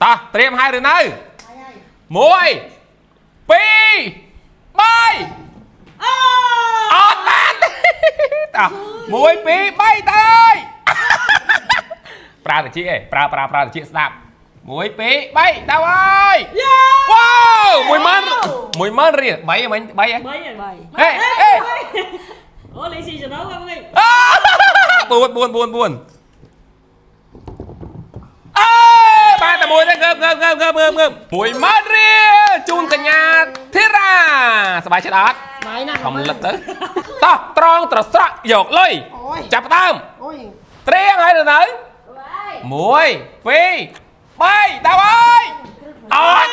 តោះត្រៀមហើយឬនៅ ហើយ 1 2 3 អូ អត់បានទេតោះ1 2 3ទៅហើយប្រើតិចឯងប្រើប្រើប្រើតិចស្ដាប់1 2 3ទៅហើយ យ៉ា វ៉ាវ10000 10000រៀល3ហ្មង3ហ៎ 3ហើយ ហេហេ អូលេស៊ីចំណងហ្នឹង 4 4 4 4អើបានតែមួយទេងើបងើបងើបងើបងើងើ10000រៀលជូនកញ្ញាធីរ៉ាសប្បាយចិត្តអត់ បាយណាស់ ខំលឹកទៅតោះត្រង់ត្រស្រក់យកលុយ អូយ ចាប់ផ្ដើម អូយ ត្រៀមហើយទៅនៅ1 2 3ដល់ហើយអត់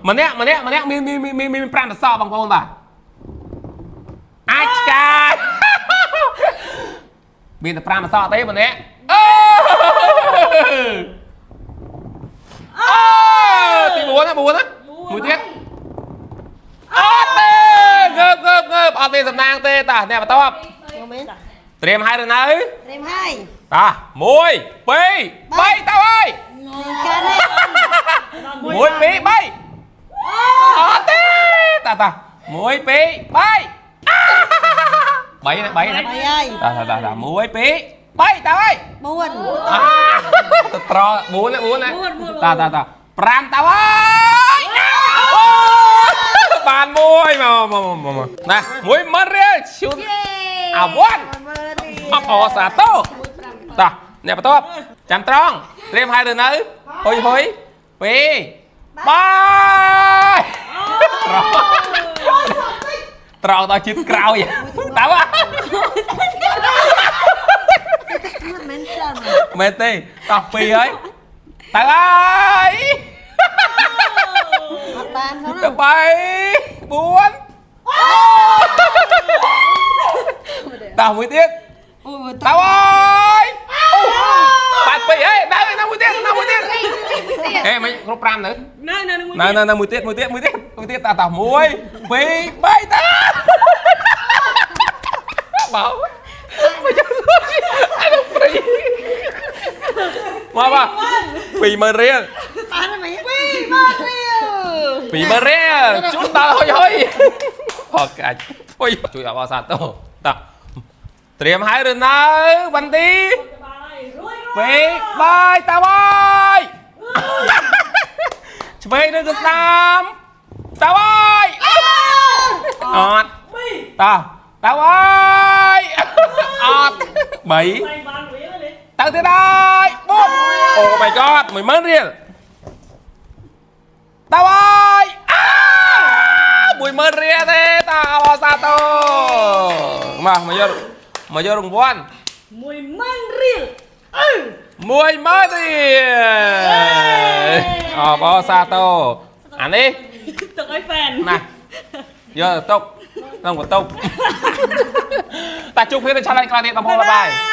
ម្នាក់ម្នាក់ម្នាក់មានមានមានមាន5តសក់បងប្អូនបាទអាចឆ្កាយមានតែ5តសក់ទេម្នាក់អឺអឺទី9ណា9ណាមួយទៀតអត់ទេងើបងើបងើបអត់មានសំណាងទេតាអ្នកបន្ទាប់ មកមែន ត្រៀមហើយឬនៅ ត្រៀមហើយ តា1 2 3ទៅហើយ កានេះ 1 2 3អត់ទេតាតា1 2 3 3ណា3ណា បាយហើយ តាតាតា1 2 3ទៅហើយ 4 អាទៅត្រ4ណា4ណាតាតាតា5ទៅហើយអូបានមួយមកមកមកណា10000រៀលជូនអាវ៉ាន់ អបអរសាទរតោះអ្នកបន្ទាប់ចាំត្រង់ត្រៀមហើយឬនៅហុយហុយពីរបីត្រង់ត្រង់ដល់ជាតិក្រោយតើ មិនមែនច្រើន មែនទេតោះពីរហើយតើហើយ អត់បានផង ទៅបីបួនតោះមួយទៀត អូយ តើហើយអូបាត់ពេកហេដល់ណាមួយទៀតណាមួយទៀតហេមិនគ្រប់5នៅ នៅនៅមួយ នៅនៅនៅមួយទៀតមួយទៀតមួយទៀតមួយទៀតតាតា1 2 3តាបោមកយកអានោះព្រីមកបាទ20000រៀល បានហើយ20000រៀល 20000រៀលជូនដល់ហុយហុយផកកាច់ហុយជួយអបអរសាទរតោះត្រៀមហើយឬនៅវ៉ាន់ទី បាយរួយ ពីរបាយតាបាយឆ្វេងឬក៏ស្ដាំតាបាយអត់តោះតាបាយអត់3 បាយបានរៀលទេ ទៅទៀតហើយ4អូ my god 10000រៀលតាបាយអា10000រៀលទេតាអបសាទរមកមកយកមកយករង្វាន់ 10000រៀលអឺ 10000រៀលអបអរសាទរអានេះ ទុកឲ្យហ្វេន ណាយកទៅទុកក្នុងបន្ទប់ តាជួបគ្នានៅឆាឡែកក្រោយទៀតបងប្អូនបាយបាយ។